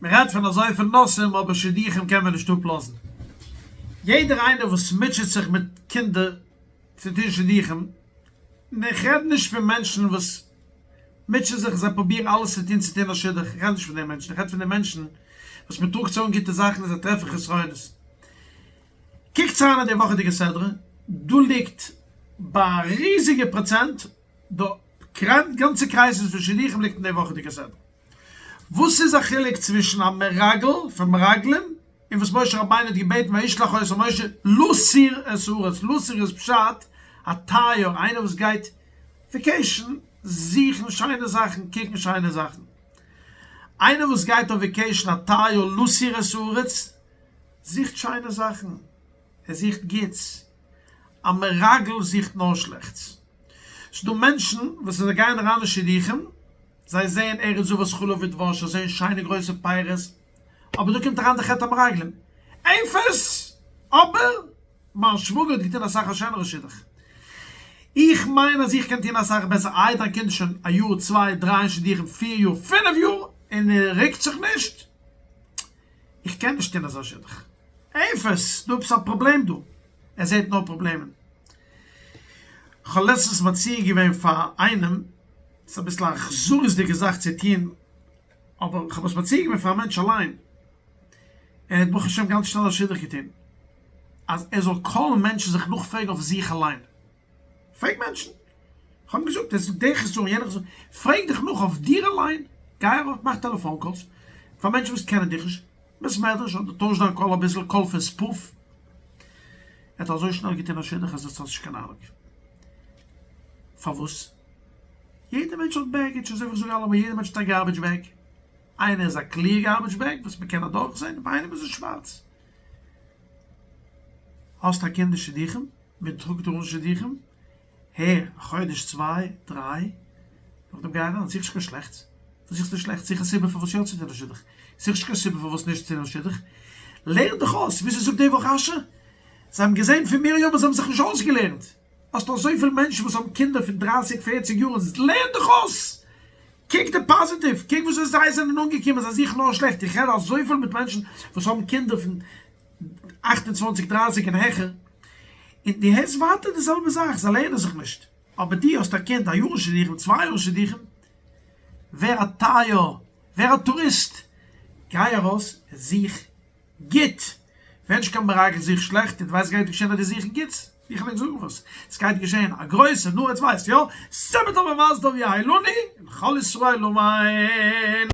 מען רעדט פון אזויפיל נושאים אבער שידוכים קען מען נישט אפלאזן. יעדער איינער וואס מוטשעט זיך מיט קינדער צו טון שידוכים, און איך רעד נישט פון מענטשן וואס מוטשען זיך זיי פרובירן אלעס צו טון צו טון א שידוך, איך רעד נישט פון די מענטשן, איך רעד פון די מענטשן וואס מען טראגט זיי אן גוטע זאכן און זיי טרעפן חסרונות. קוקטס אריין אין די וואכעדיגע סדרה, דא ליגט ביי א ריזיגע פראצענט די גאנצע crisis פון שידוכים ליגט אין די וואכעדיגע סדרה. וואס איז א חילוק צווישן א מרגל פון מרגלים און וואס משה רבינו האט געבעטן וישלח אותם משה לסור את הארץ, לסור איז פשט א תייר איינער וואס גייט vacation זוכן שיינע זאכן קוקן שיינע זאכן, איינער וואס גייט אויף vacation א תייר לסור את הארץ זוכט שיינע זאכן ער זוכט גוטס, א מרגל זוכט נאר שלעכטס, ס'דא מענטשן וואס ווען זיי גייען אריין אין שידוכים זיי זעען ארץ זבת חלב ודבש, זיי זעען שיינע גרויסע פירות, אבער דא קומט אריין די חטא המרגלים, אפס! אבער מיין שוואגער האט געטון אסאך א שענערע שידוך, איך מיין אז איך קען טון אסאך בעסער, איי דיין קינד איז שוין א יאר צוויי דריי אין שידוכים, פיר יאר, פינף יאר, און ער רוקט זיך נישט, איך קען נישט טון אזא שידוך, אפס! דא עפעס א פראבלעם דא, ער זעט נאר פראבלעמען. כ'האב לעצטנס מציע געווען פאר איינעם, ס'איז אביסל א אכזריות'דיגע זאך צו טון, אבער כ'האב עס מציע געווען פאר א מענטש אליין, ער האט ברוך השם גאנץ שנעל א שידוך געטון, אז ער זאל call ן מענטשן זיך נאכפרעגן אויף זיך אליין. פרעג מענטשן. כ'האב אים געזאגט, ער זאגט דער חסרון יענער חסרון, פרעג דיך נאך אויף דיר אליין, גיי ארויף מאך טעלעפאן calls פאר מענטשן וואס קענען דיך נישט, בית מדרש אדער טויש דיין קול אביסל, call פון spoof. ער האט אזוי שנעל געטון א שידוך אז עטס האטס נישט קיין אהנונג. פארוואס? יעדער מענטש האט baggage, אזוי ווי איך זאג אלעמאל, יעדער מענטש האט א garbage bag. איינער איז א clear garbage bag וואס מען קען אדורכזען, און ביי איינעם איז עס שווארץ. האסט א קינד אין שידוכים? מען טראגט אן שידוכים? הער, א חודש צוויי, דריי, נאכדעם גיי אריין, זוך נישט קיין שלעכטס. וואס זוכסטו שלעכטס? זוך א סיבה פארוואס יא צו טון א שידוך. זוך נישט קיין סיבה פארוואס נישט צו טון א שידוך. לערן דיך אויס, וויאזוי זאגט די וואך רשי? זיי האבן געזען פון מרים און זיי האבן זיך נישט אויסגעלערנט. האסט אזויפיל מענטשן וואס האבן קינדער פון דרייסיג פערציג יאר, לערן דיך אויס! קוק די positive, קוק וויאזוי זיי זענען אנגעקומען, זיי זוכן נאר שלעכט, איך רעד אזויפיל מיט מענטשן וואס האבן קינדער פון 28 דרייסיג און העכער, און דו הערסט ווייטער די זעלבע זאך, זיי לערנען זיך נישט, אבער דו האסט א קינד א יאר אין שידוכים, צוויי יאר אין שידוכים, ווער א תייר, ווער א טוריסט, גיי ארויס און זוך גוט! ווער נישט קיין מרגל זוך שלעכט, און דו ווייסט גייט געשען אז דו זוכן גוטס, איך וועל ענק זאגן וואס סגייט געשען, א גרויסע, נו עטס ווייסט יא? סימן טוב ומזל טוב יהא לנו ולכל ישראל אמן!